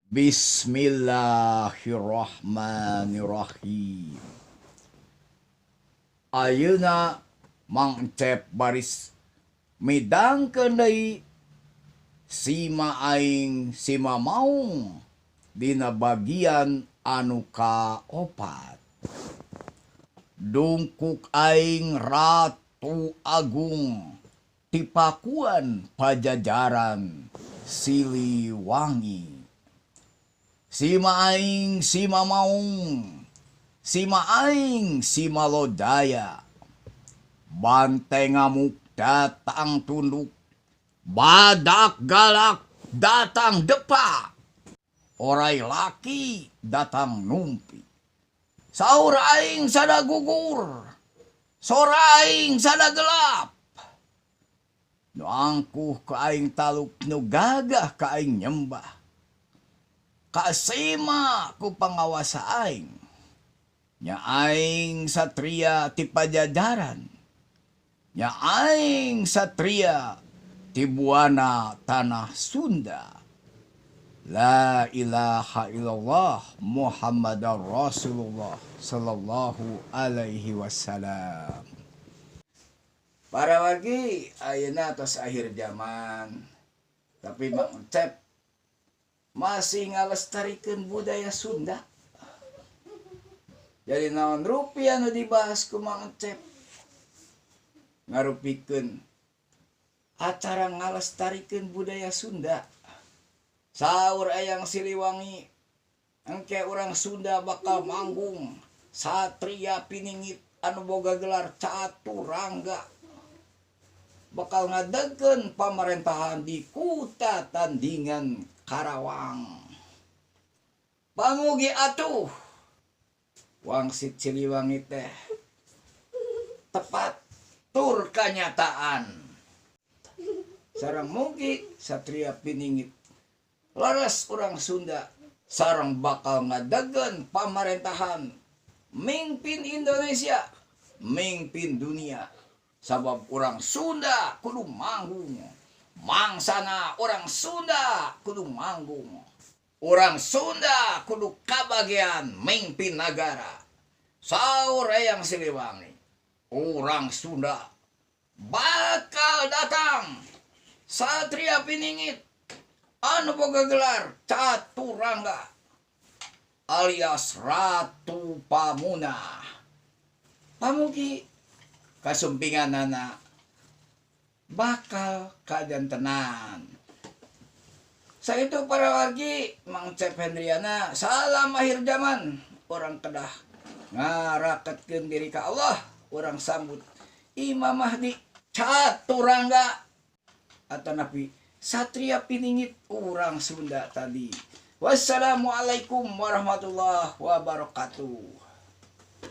Bismillahirrahmanirrahim. Ayeuna Mang Encep baris midangkeun deui Sima Aing Sima Maung dina bagian anu kaopat. Dungkuk aing Ratu Agung ti Pakuan Pajajaran Siliwangi. Sima aing Sima Maung, Sima aing Sima Lodaya. Banteng ngamuk datang tunduk, badak galak datang depak, oray laki datang numpi. Saur aing sada gugur, sora aing sada gelap. Nu angkuh ka aing taluk, nu gagah ka aing nyembah. Kasima ku pangawasa aing. Nya aing satria ti Pajajaran. Nya aing satria ti buana tanah Sunda. La ilaha illallah Muhammadar Rasulullah sallallahu alaihi wasallam. Para wargi, ayeuna tos akhir zaman. Tapi Mang Encep masih ngalestarikeun budaya Sunda. Jadi naon rupi anu dibahas ku Mang Encep? Ngarupikeun acara ngalestarikeun budaya Sunda. Saur Eyang Siliwangi, engke urang Sunda bakal manggung Satria Piningit anu boga gelar Caturangga bakal ngadegkeun pamerintahan di Kuta Tandingan Karawang. Pamugi atuh wangsit Siliwangi teh tepat tur kanyataan. Sareng mugi Satria Piningit laras urang Sunda sareng bakal ngadegkeun pamerintahan, mingpin Indonesia, mingpin dunia, sabab urang Sunda kudu manggung, mangsana urang Sunda kudu manggung, urang Sunda kudu kabagian mingpin nagara. Saur Eyang Siliwangi, urang Sunda bakal datang Satria Piningit anu boga gelar Caturangga alias Ratu Pamunah. Pamugi kasumpinganana bakal kajantenan. Sakitu, para wargi, Mang Cep Hendriana, salam akhir zaman. Urang kedah ngaraketkeun diri ka Allah, urang sambut Imam Mahdi Caturangga atanapi Satria Piningit urang Sunda tadi. Wassalamualaikum warahmatullahi wabarakatuh.